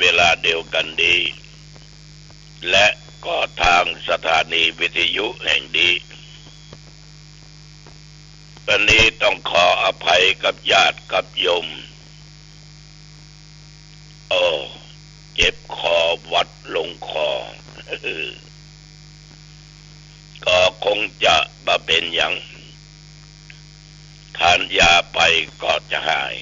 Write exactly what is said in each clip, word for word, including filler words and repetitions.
เวลาเดียวกั๋นนี้ และก็ตางสถานีวิทยุแห่งนี้ วันนี้ต้องขออภัยกับญาติกับโยม โอ้ เจ็บคอหวัดลงคอ ก็คงจะบ่เป๋นหยัง ทานยาไปก็จะหาย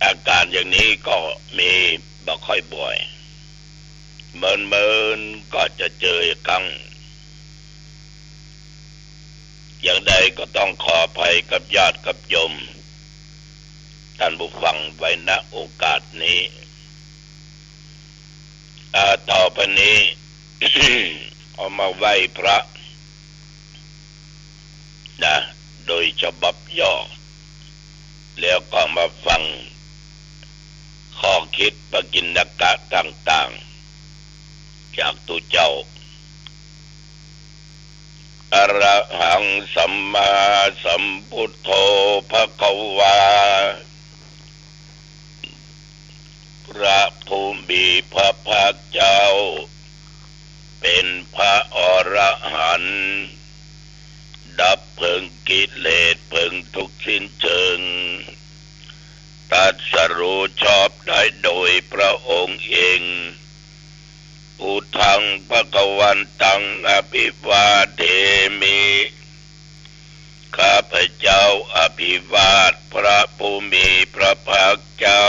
อาก๋านอย่างนี้ก็มีบ่ค่อยบ่อย เมินๆ ก็จะเจอกั๋ง อย่างใดก็ต้องขออภัยกับญาติกับโยม ต้านผู้ฟังไว้ ณ โอกาสนี้ อ่า ต่อไปนี้ เอามาไหว้พระ นะ โดยฉบับย่อ แล้วก็มาฟังข้อคิดปกิณณกะต่างๆ จากตุ๊เจ้า อะระหังสัมมาสัมพุทโธภะคะวา พระผู้มีพระภาคเจ้า เป๋นพระอรหันต์ ดับเถิงกิเลสเถิงทุกข์สิ้นเชิง ตรัสรู้ชอบได้โดยพระองค์เอง พุทธังภะคะวันตังอะภิวาเทมิ ข้าพเจ้าอภิวาทพระผู้มีพระภาคเจ้า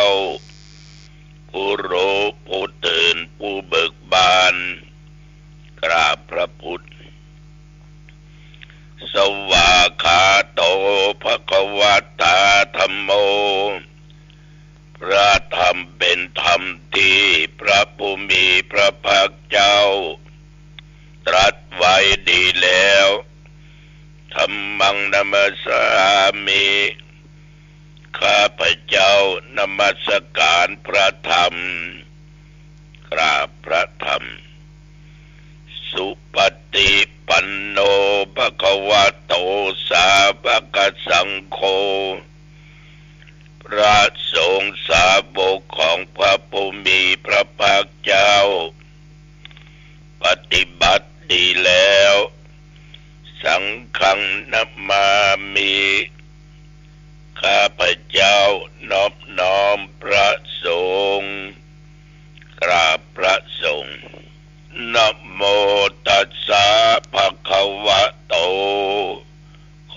ผู้รู้ผู้ตื่นผู้เบิกบาน กราบพระพุทธ สวากขาโตภะคะวะตาธัมโม พระธรรมเป๋นธรรมตี้พระผู้มีพระภาคเจ้า ตรัสไว้ดีแล้ว ธัมมังนะมัสสามิ ข้าพเจ้านมัสการพระธรรม กราบพระธรรม สุปฏิปันโนภะคะวะโตสาวกสังโฆ พระสงฆ์สาวกของพระผู้มีพระภาคเจ้า ปฏิบัติดีแล้ว สังฆังนะมามิ ข้าพเจ้านอบน้อมพระสงฆ์ กราบพระสงฆ์ นะโมตัสสะภะคะวะโต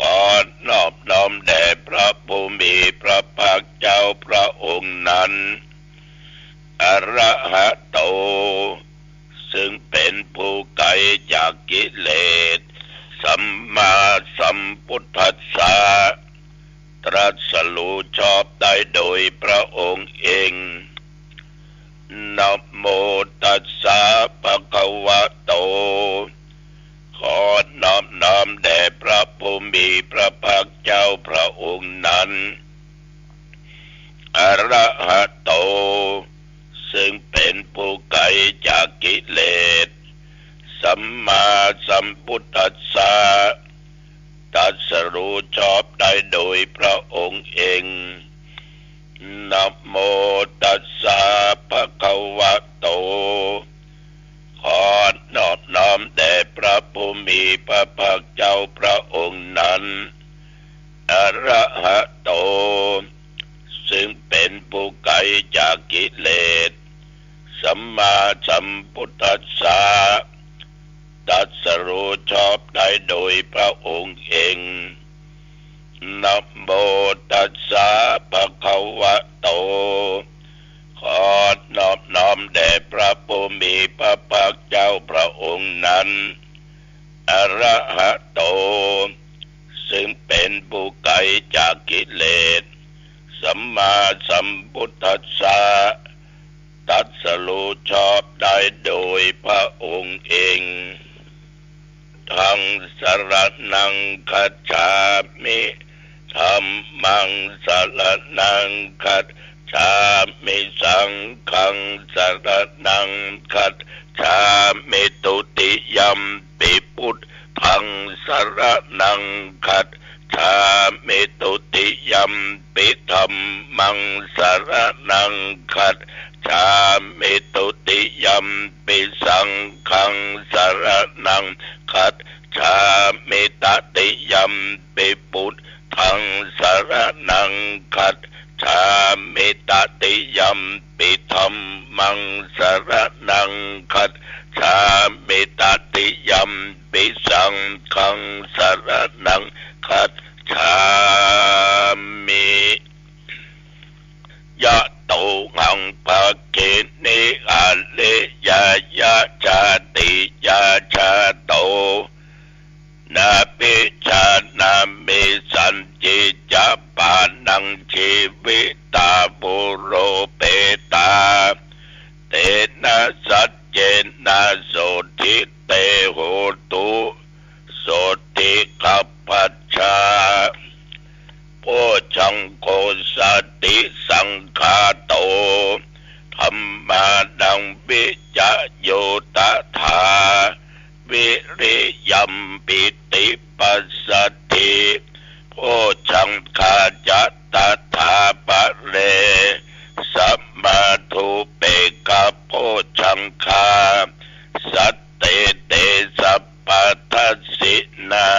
ขอนอบน้อมแด่พระผู้มีพระภาคเจ้าพระองค์นั้น อะระหะโต ซึ่งเป๋นผู้ไกลจากกิเลส สัมมาสัมพุทธัสสะ ตรัสรู้ชอบได้โดยพระองค์เอง นะโมตัสสะภะคะวะโต ขอนอบน้อมแด่พระผู้มีพระภาคเจ้าพระองค์นั้น อะระหะโต ซึ่งเป๋นผู้ไกลจากกิเลส สัมมาสัมพุทธัสสะ ตรัสรู้ชอบได้โดยพระองค์เอง นะโมตัสสะภะคะวะโต ขอนอบน้อมแด่พระผู้มีพระภาคเจ้าพระองค์นั้น อะระหะโต ซึ่งเป๋นผู้ไกลจากกิเลส สัมมาสัมพุทธัสสะ ตรัสรู้ชอบได้โดยพระองค์เอง นะโมตัสสะภะคะวะโต ขอนอบน้อมแด่พระผู้มีพระภาคเจ้าพระองค์นั้น อะระหะโต ซึ่งเป๋นผู้ไกลจากกิเลส สัมมาสัมพุทธัสสะ ตรัสรู้ชอบได้โดยพระองค์เอง ธังสะระณังคัจฉามิ ธัมมังสะระณังคัจฉามิ สังฆังสะระณังคัจฉามิ ทุติยัมปิพุทธังสะระณังคัจ จฉามิ ทุติยมปิ ธัมมัง สรณัง คัจฉามิ ทุติยมปิ สังฆัง สรณัง คัจฉามิ ตติยมปิ ปุทธัง สรณัง คัจฉามิ ตติยมปิ ธัมมัง สรณัง คัจฉามิ ตติยมปิ สังฆัง สรณัง คัจฉามิ ยะโต หัง ภักขินี อริยายะ ชาติยา ชาโต นะ ปิชา นะ มิสสัญญิ จะ ปานัง จีวิตา ปุโร เปตา เตนะ สัจเจนะ โสตถิ เต โหตุ โสตถิ ขัพพัชชา โพชฌังโค สัตถิสังขาโต ธัมมานัง วิจโย ตถา วิริยัม ปีติปัสสัทธิ โพชฌังคา จะ ตถา ปะเร สะมา ทูเปกขะ โพชฌังคา สัตเต เต สัพพะทัสสินา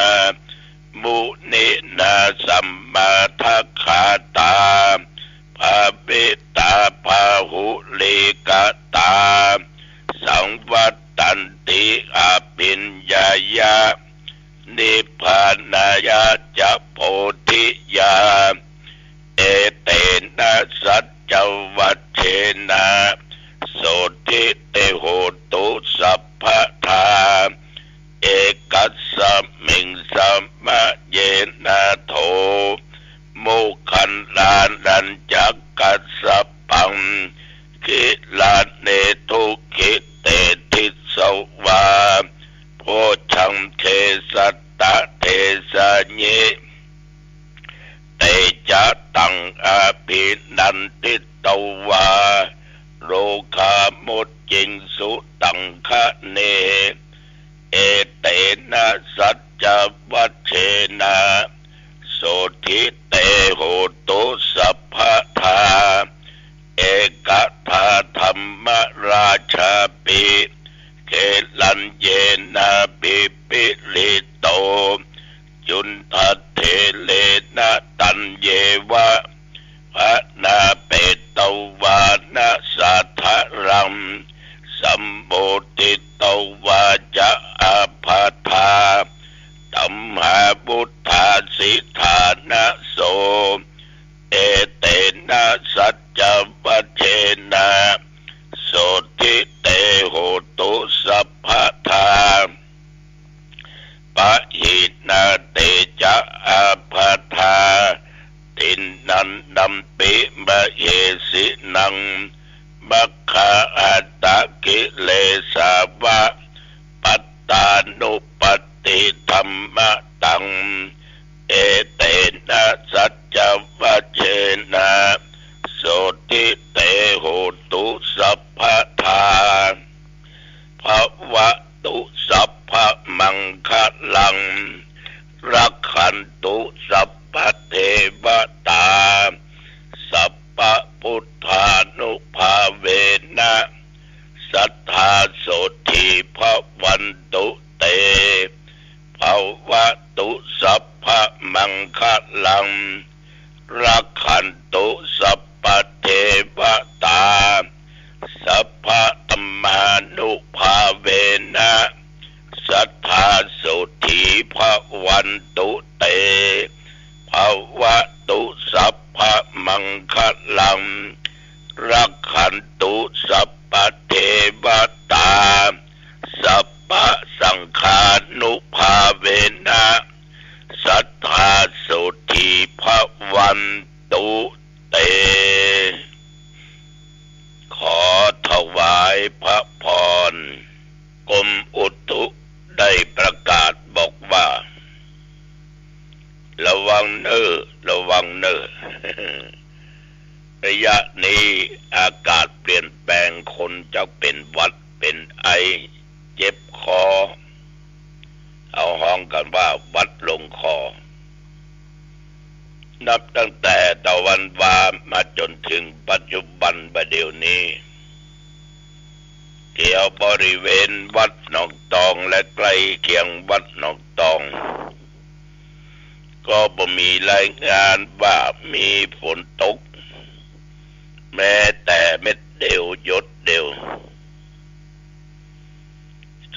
มุนินา สะมาทักขาตา ภาวิตา พาหุลีกะตา สังวัตตันติ อภิญญายะ นิพพานายะ จะ โพธิยา เอเตนะ สัจจวัชเชนะ โสตถิ เต โหตุ สัพพะทา เอกัสสะมิง สะมะเยนะ โถ โมคคัลลานัญจะกัสสะปัง กิลาเน ทุกขิเต ทิสสะวา โพชฌังเข สัตตะเทสะยิ เตจะตัง อภินันทิตวา โรคามุจจิงสุตังคะเน เอเตนะ สัจจวัชเชนะ โสตถิ เต โหตุ สัพพะทา เอกทา ธัมมราชาปิ เกลัญเยนะ ภิปริโต จุนทะเถเรนะ ตัญเยวะ พะนาเปตวานะ สาทะรัง สัมโมทิตวาจะ อาผาธา ตัมหาวุฏฐาสิฏฐานะโส เอเตนะ สัจจวัชเชนะ โสตถิ เต โหตุ สัพพะทา ปะหินา เตจะ อาผาธา ทินนันดัมปิ มะเหสินัง มัคคาหัตถะกิเลสาวะ ปัตตานุปัตติธัมมะตัง เอเตนะ สัจจวัชเชนะ โสตถิ เต โหตุ สัพพะทา ภะวะตุ สัพพะมังคะลัง รักขันตุ สัพพะเทวะตา สัพพะพุทธานุภาเวนะ สัตถา โสตถี ภะวันตุ เต ภะวะตุ สัพพะมังคะลัง รักขันตุ สัพพะเทวะตา สัพพะธัมมานุภาเวนะ สัตถา โสตถี ภะวันตุ เต ภะวะตุ สัพพะมังคะลัง รักขันตุ สัพพะเทวะตา สัพพะสังฆานุภาเวนะ สัตถา โสตถี ภะวันตุ เต ขอถวายพระพร กรมอุตุได้ประกาศบอกว่า ระวังเน่อ ระวังเน่อ ระยะนี้อากาศเปลี่ยนแปลง คนจะเป็นหวัดเป็นไอ เจ็บคอ เขาฮ้องกั๋นว่าหวัดลงคอ นี้ แถวบริเวณวัดหนองตองและใกล้เคียงวัดหนองตอง ก็บ่มีรายงานว่ามีฝนตก แม้แต่เม็ดเดียวหยดเดียว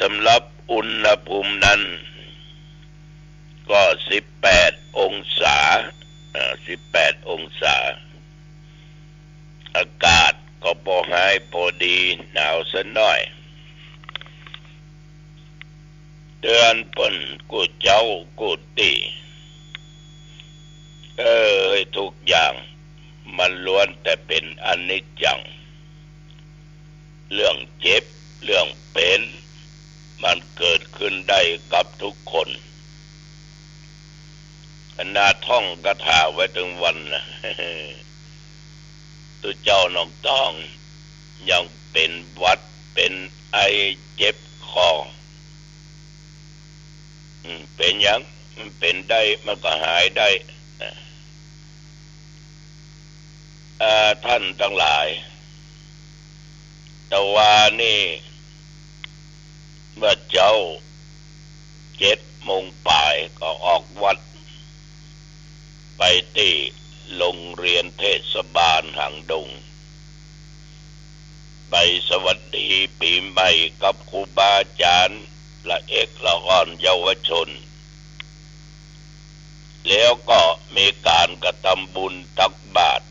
สำหรับอุณหภูมินั้น ก็สิบแปดองศา อ่า สิบแปดองศา อากาศก็ปอหายปอดี หนาวสักหน้อย เตือนเปิ้นกู้เจ๊ากู้ตี้ เออ ทุกอย่างมันล้วนแต่เป็นอนิจจัง เรื่องเจ็บ เรื่องเป๋น มันเกิดขึ้นได้กับทุกคน ขนาดท่องคาถาไว้ตึงวันนะ ตุ๊เจ้าหนองตอง ยังเป๋นหวัด เป๋นไอ เจ็บคอ อืม เป๋นหยัง มันเป๋นได้ มันก็หายได้นะ อ่า ท่านตังหลาย ตะวานี้ เมื่อเจ๊าเจ็ดโมงป๋ายก็ออกวัด ไปตี้โรงเรียนเทศบาลหางดง ไปสวัสดีปี๋ใหม่กับครูบาอาจ๋ารย์ ละเอกละอ่อนเยาวชน แล้วก็มีก๋านกระตำบุญตักบาตร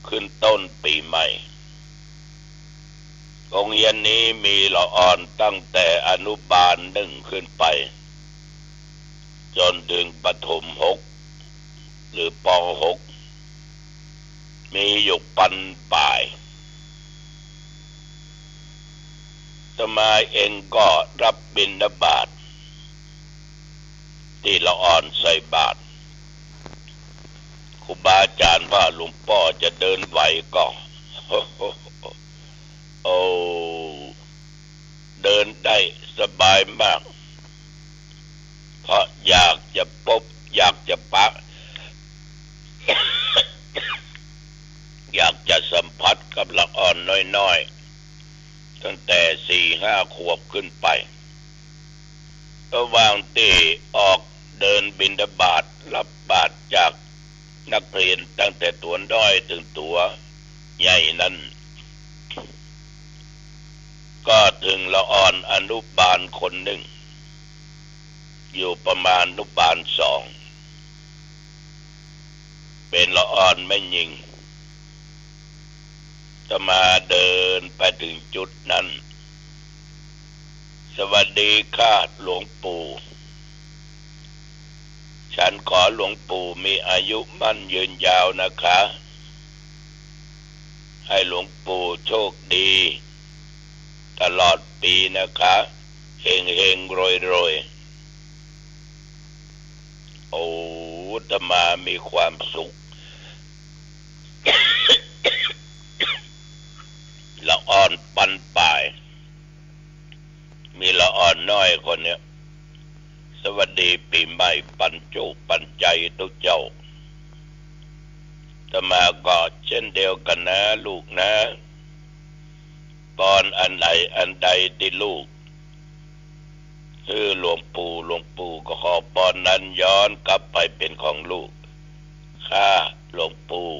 ขึ้นต้นปี๋ใหม่ โฮงเฮียนนี้มีละอ่อนตั้งแต่อนุบาลหนึ่งขึ้นไป จ๋นเถิงประถมหก หรือ ป.หก มีอยู่ปันป๋าย อาตมาเองก็ฮับบิณฑบาต ตี้ละอ่อนใส่บาตร ครูบาอาจ๋ารย์ว่า หลวงป้อจะเดินไหวก่อ โอ้ เดินได้สบายมาก เพราะอยากจะปบ อยากจะปะ อยากจะสัมผัสกับละอ่อนน้อยๆ ตั้งแต่สี่ห้าขวบขึ้นไป ระหว่างตี้ออกเดินบิณฑบาต ฮับบาตรจากนักเรียนตั้งแต่ตั๋วน้อยเถิงตั๋วใหญ่นั้น ก็เถิงละอ่อนอนุบาลคนนึ่ง อยู่ประมาณอนุบาลสอง เป๋นละอ่อนแม่ญิง อาตมาเดินไปเถิงจุดนั้น สวัสดีค่ะหลวงปู่ ฉันขอหลวงปู่มีอายุมั่นยืนยาวนะคะ ให้หลวงปู่โชคดีตลอดปีนะคะ เฮงๆ รวยๆ โอ้ อาตมามีความสุข ละอ่อนปันป๋าย มีละอ่อนน้อยคนเนี้ย สวัสดีปี๋ใหม่ปันจุปันใจ๋ตุ๊เจ้า อาตมาก็เช่นเดียวกั๋นนะลูกนะ ปอนอันไหนอันใดตี้ลูกหื้อหลวงปู่ หลวงปู่ก็ขอปอนนั้นย้อนกลับไปเป๋นของลูก ค่ะหลวงปู่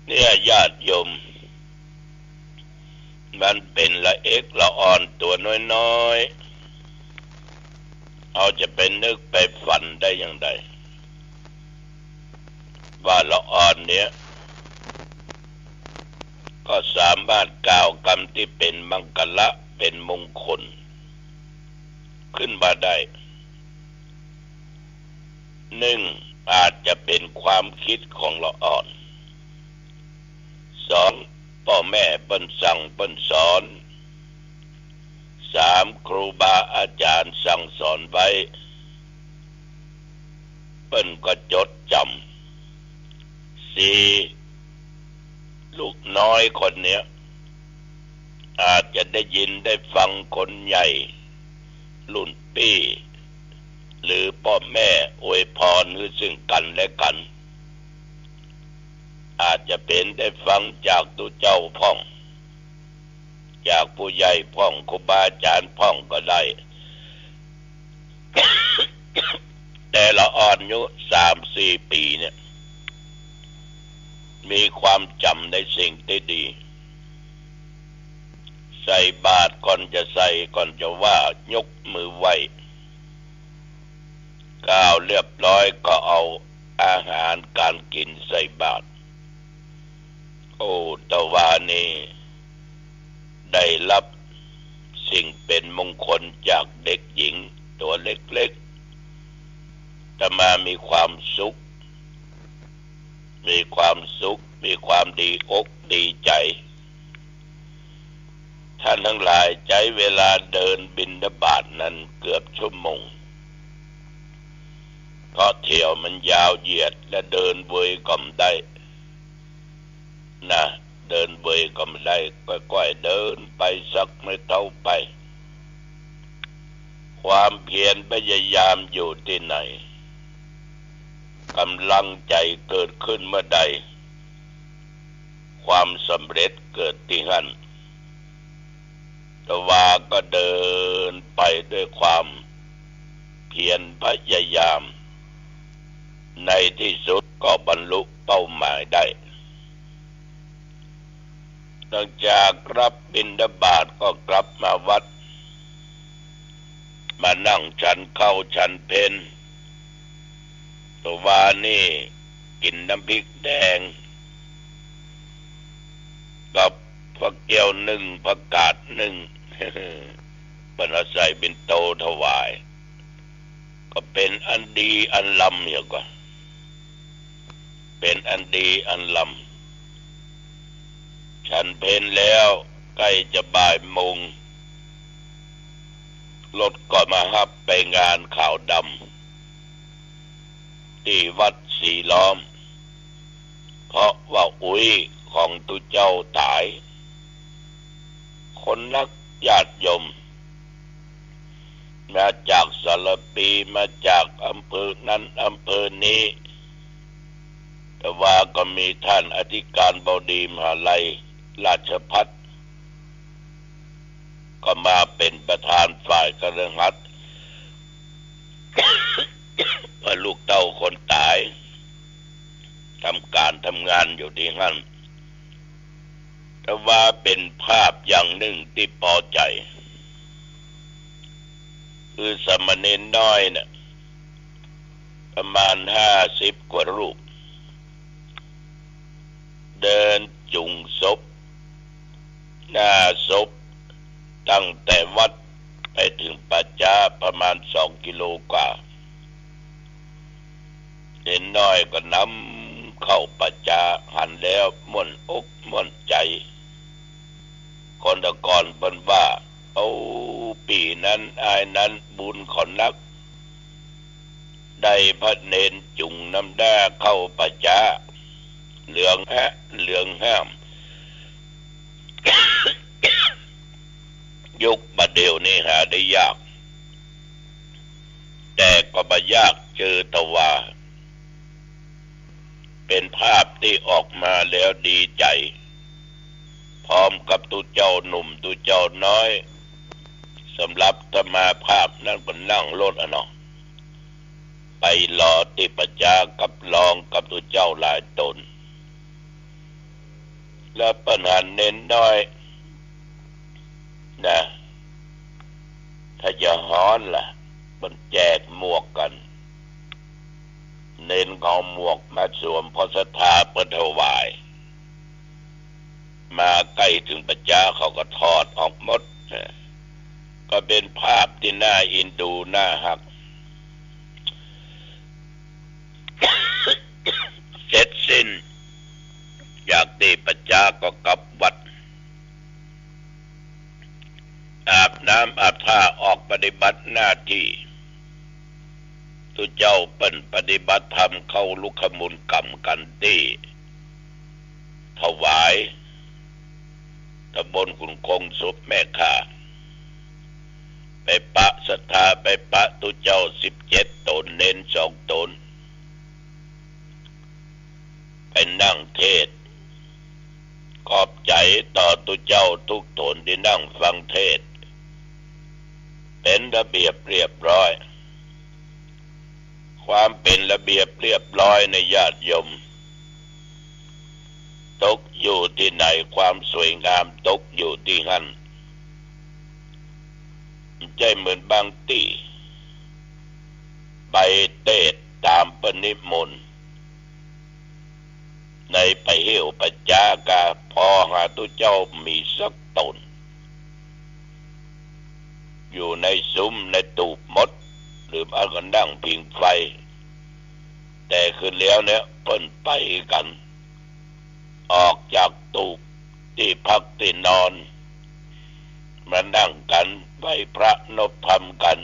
เนี่ยญาติโยม มันเป๋นละเอกละอ่อนตั๋วน้อยๆ เฮาจะไปนึกไปฝันได้อย่างใด ว่าละอ่อนเนี้ย ก็สามารถกล่าวกำตี้เป๋นมังคละ เป๋นมงคล ขึ้นมาได้ นึ่ง อาจจะเป๋นความกึ๊ดของละอ่อน สอง ป้อแม่เปิ้นสั่งเปิ้นสอน สาม ครูบาอาจ๋ารย์สั่งสอนไว้ เปิ้นก็จดจ๋ำ สี่ ลูกน้อยคนเนี้ย อาจจะได้ยินได้ฟังคนใหญ่รุ่นปี้ หรือป้อแม่อวยพรหื้อซึ่งกั๋นและกั๋น อาจจะเป๋นได้ฟังจากตุ๊เจ้าพ่อง จากผู้ใหญ่พ่อง ครูบาอาจ๋ารย์พ่องก็ได้ แต่ละอ่อนอายุสามสี่ปี๋เนี่ย มีความจ๋ำในสิ่งตี้ดี ใส่บาตรก่อนจะใส่ ก่อนจะว่ายกมือไหว้ ก้าวเรียบร้อยก็เอาอาหารก๋านกิ๋นใส่บาตร โอ้ ตะวานี่ได้ฮับสิ่งเป๋นมงคลจากเด็กหญิงตั๋วเล็กๆ อาตมามีความสุข มีความสุข มีความดีอกดีใจ๋ ท่านตังหลายใจ๊เวลาเดินบิณฑบาตนั้นเกือบชั่วโมง เพราะเถียวมันยาวเหยียด และเดินเวยก็บ่ได้นะ เดินเวยก็บ่ได้ ก้อยๆ เดินไปสักเม็ดเต้าไป ความเพียรพยายามอยู่ตี้ไหน ก๋ำลังใจ๋เกิดขึ้นเมื่อใด ความสำเร็จเกิดตี้หั้น ตะวาก็เดินไปด้วยความเพียรพยายาม ในตี้สุดก็บรรลุเป้าหมายได้ หลังจากฮับบิณฑบาตก็กลับมาวัด มานั่งฉันข้าวฉันเพล ตะวานี่กิ๋นน้ำพริกแดง กับผักเกี๊ยวนึ่ง ผักกาดนึ่ง เปิ้นเอาใส่ปิ่นโตถวาย ก็เป๋นอันดีอันล้ำเหียก่อ เป๋นอันดีอันล้ำ ฉันเพลแล้วใก้จะบ่ายโมง รถก็มาฮับไปงานขาวดำ ตี้วัดสีล้อม เพราะว่าอุ๊ยของตุ๊เจ้าต๋าย คนนักญาติโยม มาจากสารภี มาจากอำเภอนั้นอำเภอนี้ ตะวาก็มีท่านอธิการบดีมหาลัยราชภัฏ ก็มาเป๋นประธานฝ่ายคฤหัสถ์ ว่าลูกเต้าคนต๋าย ทำก๋านทำงานอยู่ตี้หั้น ตะวาเป๋นภาพอย่างนึ่งตี้ปอใจ๋ คือสามเณรน้อยน่ะ ประมาณห้าสิบกว่ารูป เดินจุงศพ หน้าศพ ตั้งแต่วัดไปเถิงป่าจ๊าประมาณสองกิโลกว่า เณรน้อยก็นำเข้าป่าจ๊า หันแล้วม่วนอกม่วนใจ๋ คนตะก่อนเปิ้นว่า โอ้ ปี๋นั้นอ้ายนั้นบุญเขานัก ได้พระเณรจุงนำหน้าเข้าป่าจ๊า เหลืองฮะ เหลืองห้าม ยุคบ่าเดี่ยวนี้หาได้ยาก แต่ก็บ่ยากเจอ ตะวา เป๋นภาพตี้ออกมาแล้วดีใจ๋ พร้อมกับตุ๊เจ้าหนุ่มตุ๊เจ้าน้อย สำหรับอาตมาภาพนั้นก็นั่งรถอะเนาะ ไปรอตี้ป่าจ๊ากับรองกับตุ๊เจ้าหลายต๋น แล้วเปิ้นหันเณรน้อยนะ ถ้าจะฮ้อนล่ะ เปิ้นแจกหมวกกั๋น เณรก็เอาหมวกมาสวม พอศรัทธาเปิ้นถวาย มาใก้เถิงป่าจ๊าเขาก็ถอดออกหมด ก็เป๋นภาพตี้น่าเอ็นดูน่าฮัก เสร็จสิ้นจากตี้ป่าจ๊าก็กลับวัด อาบน้ำอาบท่าออกปฏิบัติหน้าตี้ ตุ๊เจ้าเปิ้นปฏิบัติธรรมเข้าลุกขมูลกรรมกั๋นตี้ถวาย ตำบลขุนคงศพแม่ข่า ไปปะศรัทธา ไปปะตุ๊เจ้าสิบเจ็ดต๋น เณรสองต๋น ไปนั่งเทศน์ ขอบใจ๋ต่อตุ๊เจ้าทุกต๋นตี้นั่งฟังเทศน์ เป๋นระเบียบเรียบร้อย ความเป๋นระเบียบเรียบร้อยในญาติโยม ตกอยู่ตี้ไหน ความสวยงามตกอยู่ตี้หั้น บ่ใจ้เหมือนบางตี้ ไปเตศน์ต๋ามเปิ้นนิมนต์ ในไปเหี่ยวไปจ๊าก็ผ่อหาตุ๊เจ้าบ่มีสักต๋น อยู่ในสุมในตูบหมด หรือบ่ก็นั่งผิงไฟ แต่คืนแล้วเนี่ยเปิ้นไปกั๋น ออกจากตูบตี้พักตี้นอน มานั่งกั๋นไหว้พระนบธรรมกั๋น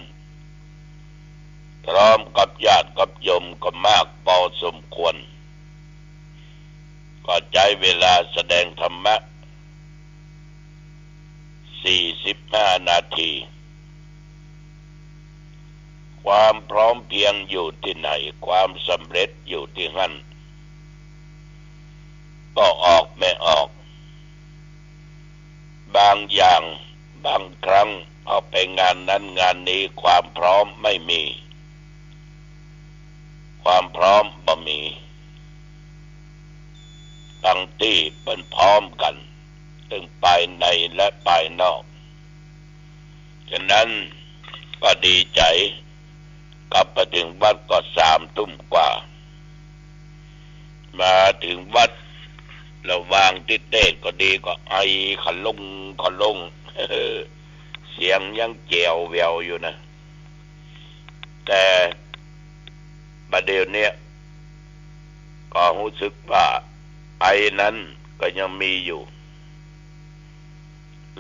พร้อมกับญาติกับโยมก็มากปอสมควร ก็ใจ๊เวลาแสดงธรรมะ สี่สิบห้านาที ความพร้อมเพรียงอยู่ตี้ไหน ความสำเร็จอยู่ตี้หั้น ก็ออกไม่ออก บางอย่างบางครั้งพอไปงานนั้นงานนี้ความพร้อมไม่มี ความพร้อมบ่มี บางตี้เปิ้นพร้อมกั๋น ตึงภายในและภายนอก ฉะนั้นก็ดีใจ๋ กลับมาเถิงวัดก็สามตุ้มกว่า มาเถิงวัด ระหว่างตี้เตศน์ก็ดีก็ไอขะลงขะลง เสียงยังแจ๋วแววอยู่นะ แต่บัดเดี๋ยวเนี้ยก็ฮู้สึกว่าไอนั้นก็ยังมีอยู่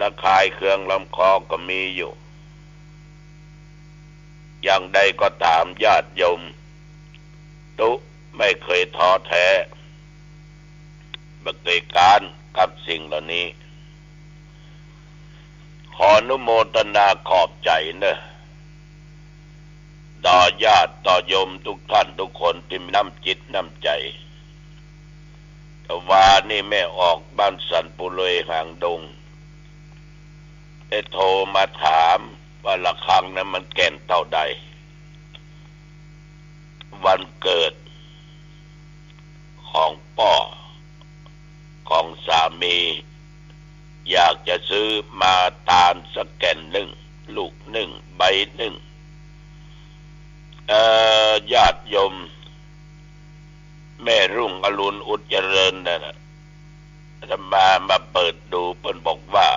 ระคายเคืองลำคอก็มีอยู่ อย่างใดก็ต๋ามญาติโยม ตุ๊ไม่เคยท้อแท้ บ่เกยก๊านกับสิ่งเหล่านี้ ขออนุโมทนาขอบใจ๋เน่อ ต่อญาติต่อโยมทุกท่านทุกคนตี้มีน้ำจิตน้ำใจ๋ แต่วานี้แม่ออกบ้านสันปุเรยหางดง ได้โทรมาถามว่าระฆังนั้นมันแก่นเต้าใด วันเกิดของป้อของสามี อยากจะซื้อมาตานสักแก่นนึ่ง ลูกนึ่ง ใบนึ่ง เอ่อ ญาติโยม แม่รุ่งอรุณอุดเจริญนั่นน่ะ อาตมามาเปิดดู เปิ้นบอกว่า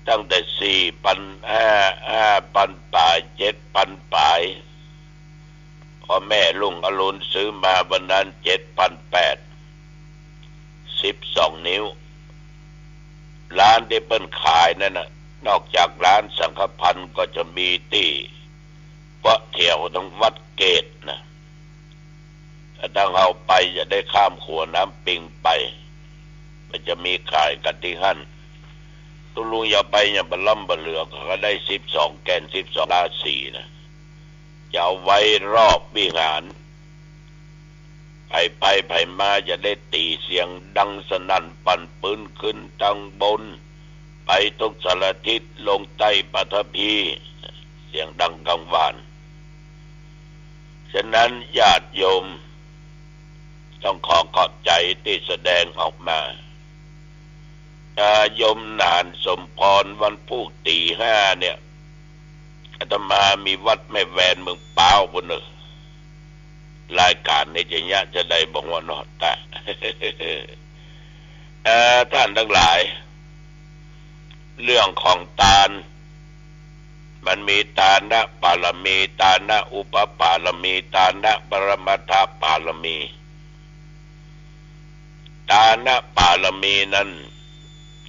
ตั้งแต่สี่ปันห้า ห้าปันป๋าย เจ็ดปันป๋าย พอแม่รุ่งอรุณซื้อมาวันนั้น เจ็ดปันแปด สิบสองนิ้ว ร้านตี้เปิ้นขายนั่นน่ะ นอกจากร้านสังฆภัณฑ์ก็จะมีตี้ เพราะแถวตรงวัดเกตนะ ถ้าเฮาไปจะได้ข้ามขัวน้ำปิงไป มันจะมีขายกั๋นตี้หั้น ตุ๊ลุงอย่าไปอย่างบ่ล้ำบ่เหลือ ก็ได้สิบสองแก่น สิบสองราศีนะ จะเอาไว้รอบวิหาร ใผไปใผมาจะได้ตี๋เสียงดังสนั่นปั่นปื๊นขึ้นตังบน ไปทุกสารทิศ ลงใต้ปฐพี เสียงดังกังวาน ฉะนั้นญาติโยมต้องขอขอบใจ๋ตี้แสดงออกมา อ่า โยมหนานสมพร วันพูกตี๋ห้าเนี่ย อาตมามีวัดแม่แวนเมืองป๊าวปู้นเน่อ รายก๋านนี้จะเยียะจะได้บ่หัวหนอตา เอ่อ ท่านตังหลาย เรื่องของตาน มันมีตานะปารมี ตานะอุปปารมี ตานะปรมัตถปารมี ตานะปารมีนั้น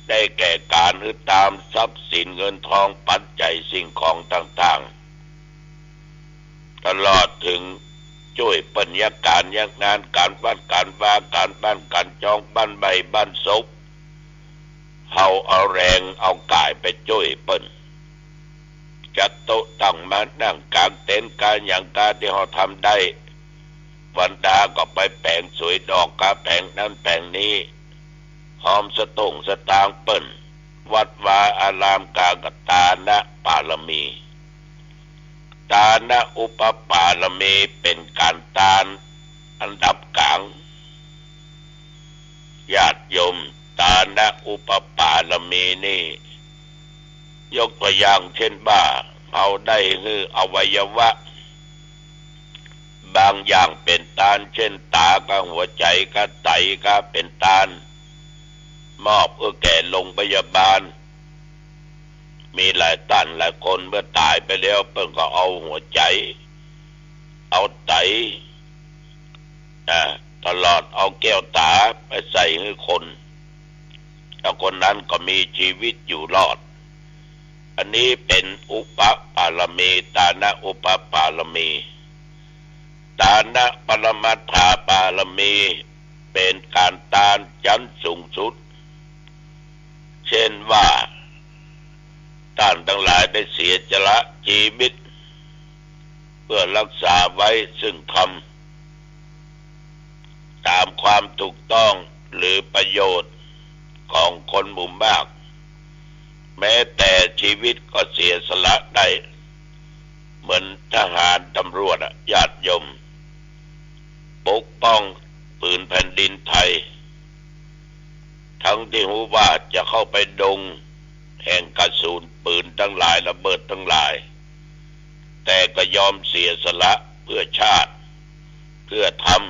ได้แก่ก๋านหื้อตามทรัพย์สินเงินทองปัจจัยสิ่งของต่างๆ ตลอดเถิงจ้วยเปิ้นเยียะก๋านเยียะงาน ก๋านวัดก๋านวา ก๋านบ้านก๋านจอง บ้านใบ้บ้านศพ เฮาเอาแรงเอาก๋ายไปจ้วยเปิ้น จัดโต๊ะตั้งม้านั่ง ก๋างเต็นท์ก๋างหยัง ก๋างตี้เฮาทำได้ วันดาก็ไปแป๋งสวยดอกกาแผงนั้นแผงนี้ หอมสตุ้งสตางค์เปิ้น วัดวาอารามก๋างก็ตานะปารมี ตานะอุปปารมีเป๋นก๋านตานอันดับก๋าง ญาติโยม ตานะอุปปารมีนี่ ยกตัวอย่างเจ้นว่า เฮาได้หื้ออวัยวะบางอย่างเป๋นตาน เจ้นตากับหัวใจ๋กับไตก็เป๋นตาน มอบหื้อแก่โรงพยาบาล มีหลายต้านหลายคนเมื่อต๋ายไปแล้ว เปิ้นก็เอาหัวใจ๋ เอาไต อ่า ตลอดเอาแก้วต๋าไปใส่หื้อคน แล้วคนนั้นก็มีจีวิตอยู่รอด อันนี้เป๋นอุปปารมี ตานะอุปปารมี ตานะปรมัตถปารมี เป๋นก๋านตานจั้นสูงสุด เจ้นว่า ต้านตังหลายได้เสียสละจีวิต เปื้อฮักษาไว้ซึ่งธรรม ต๋ามความถูกต้องหรือประโยชน์ของคนหมู่มาก แม้แต่จีวิตก็เสียสละได้ เหมือนทหารต๋ำรวจอะ ญาติโยม ปกป้องผืนแผ่นดินไทย ตึงตี้ฮู้ว่าจะเข้าไปดงแห่งกระสุนปืนตังหลาย ระเบิดตังหลาย แต่ก็ยอมเสียสละเปื้อชาติ เปื้อธรรม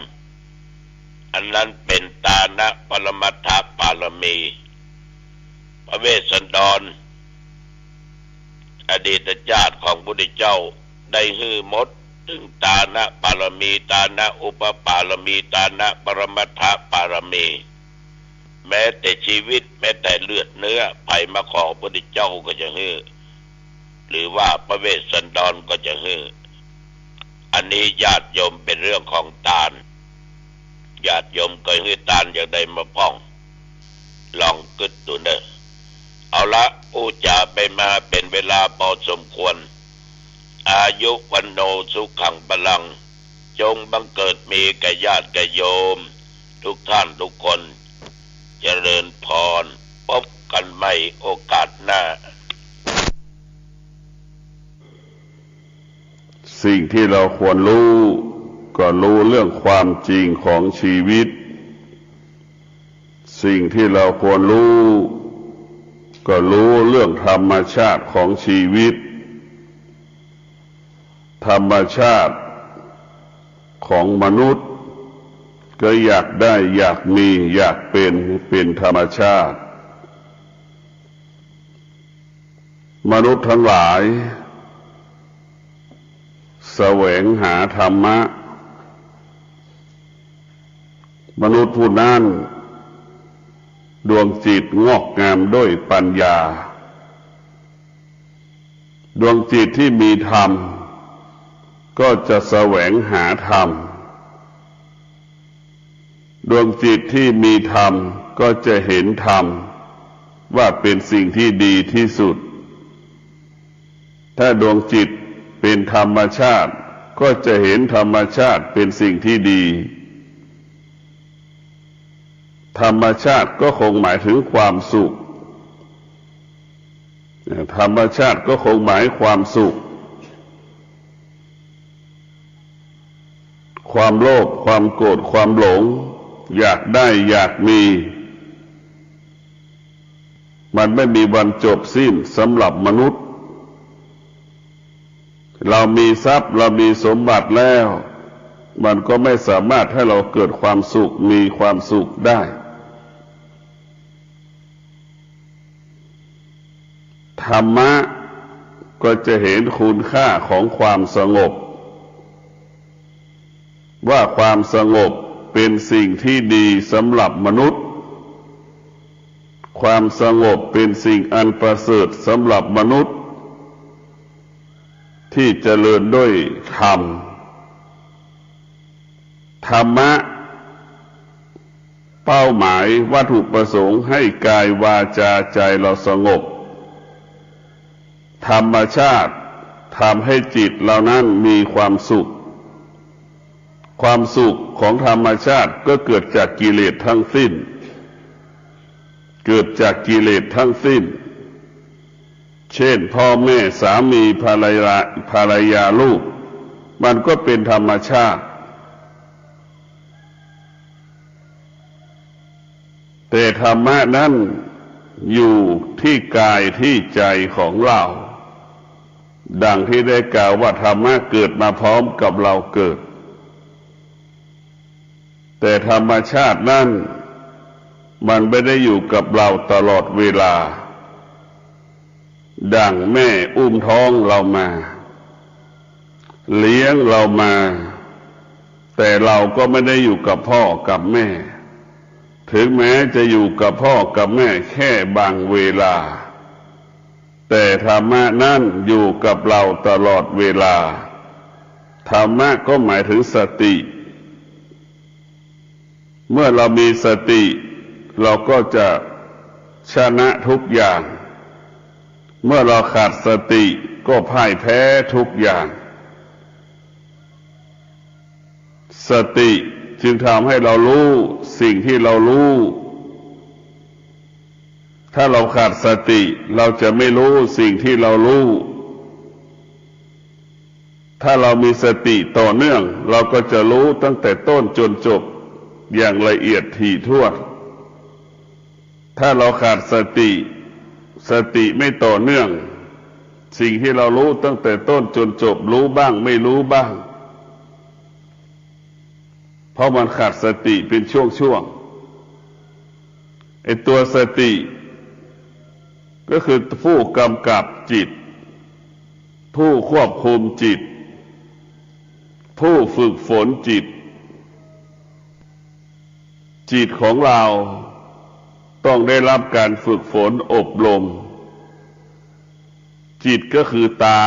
อันนั้นเป๋นตานะปรมัตถปารมี พระเวสสันดร อดีตชาติของพุทธเจ้าได้หื้อหมด ตึงตานะปารมี ตานะอุปปารมี ตานะปรมัตถปารมี แม้แต่จีวิต แม้แต่เลือดเนื้อ ใผมาขอพุทธเจ้าก็จะหื้อ หรือว่าพระเวสสันดรก็จะหื้อ อันนี้ญาติโยมเป๋นเรื่องของตาน ญาติโยมเกยหื้อตานอย่างใดมาพ่อง ลองกึ๊ดดูเน่อ เอาละ อู้จ๋าไปมาเป๋นเวลาพอสมควร อายุ วัณโณ สุขัง พลัง จงบังเกิดมีแก่ญาติแก่โยม ทุกท่านทุกคน เจริญพร พบกันใหม่โอกาสหน้า สิ่งที่เราควรรู้ ก็รู้เรื่องความจริงของชีวิต สิ่งที่เราควรรู้ ก็รู้เรื่องธรรมชาติของชีวิต ธรรมชาติของมนุษย์ ก็อยากได้ อยากมี อยากเป๋น เป๋นธรรมชาติ มนุษย์ทั้งหลาย แสวงหาธรรมะ มนุษย์ผู้นั้น ดวงจิตงอกงามด้วยปัญญา ดวงจิตที่มีธรรม ก็จะแสวงหาธรรม ดวงจิตที่มีธรรม ก็จะเห็นธรรม ว่าเป๋นสิ่งที่ดีที่สุด ถ้าดวงจิตเป๋นธรรมชาติ ก็จะเห็นธรรมชาติเป๋นสิ่งที่ดี ธรรมชาติก็คงหมายถึงความสุข ธรรมชาติก็คงหมายความสุข ความโลภ ความโกรธ ความหลง อยากได้ อยากมี มันไม่มีวันจบสิ้นสำหรับมนุษย์ เรามีทรัพย์ เรามีสมบัติแล้ว มันก็ไม่สามารถให้เราเกิดความสุข มีความสุขได้ ธรรมะก็จะเห็นคุณค่าของความสงบ ว่าความสงบเป๋นสิ่งที่ดีสำหรับมนุษย์ ความสงบเป๋นสิ่งอันประเสริฐสำหรับมนุษย์ ที่เจริญด้วยธรรม ธรรมะ เป้าหมายวัตถุประสงค์ให้กายวาจาใจเราสงบ ธรรมชาติทำให้จิตเรานั้นมีความสุข ความสุขของธรรมชาติก็เกิดจากกิเลสทั้งสิ้น เกิดจากกิเลสทั้งสิ้น เช่น พ่อแม่สามีภรรยา ภรรยาลูก มันก็เป็นธรรมชาติ แต่ธรรมะนั้นอยู่ที่กายที่ใจของเรา ดังที่ได้กล่าวว่าธรรมะเกิดมาพร้อมกับเราเกิด แต่ธรรมชาตินั้นมันไม่ได้อยู่กับเราตลอดเวลา ดั่งแม่อุ้มท้องเรามา เลี้ยงเรามา แต่เราก็ไม่ได้อยู่กับพ่อกับแม่ ถึงแม้จะอยู่กับพ่อกับแม่แค่บางเวลา แต่ธรรมะนั้นอยู่กับเราตลอดเวลา ธรรมะก็หมายถึงสติ เมื่อเรามีสติ เราก็จะชนะทุกอย่าง เมื่อเราขาดสติก็พ่ายแพ้ทุกอย่าง สติจึงทำให้เรารู้สิ่งที่เรารู้ ถ้าเราขาดสติ เราจะไม่รู้สิ่งที่เรารู้ ถ้าเรามีสติต่อเนื่อง เราก็จะรู้ตั้งแต่ต้นจนจบอย่างละเอียดถี่ถ้วน ถ้าเราขาดสติ สติไม่ต่อเนื่อง สิ่งที่เรารู้ตั้งแต่ต้นจนจบ รู้บ้างไม่รู้บ้าง เพราะมันขาดสติเป็นช่วงๆ ไอ้ตัวสติ ก็คือผู้กำกับจิต ผู้ควบคุมจิต ผู้ฝึกฝนจิต จิตของเราต้องได้รับการฝึกฝนอบรม จิตก็คือตา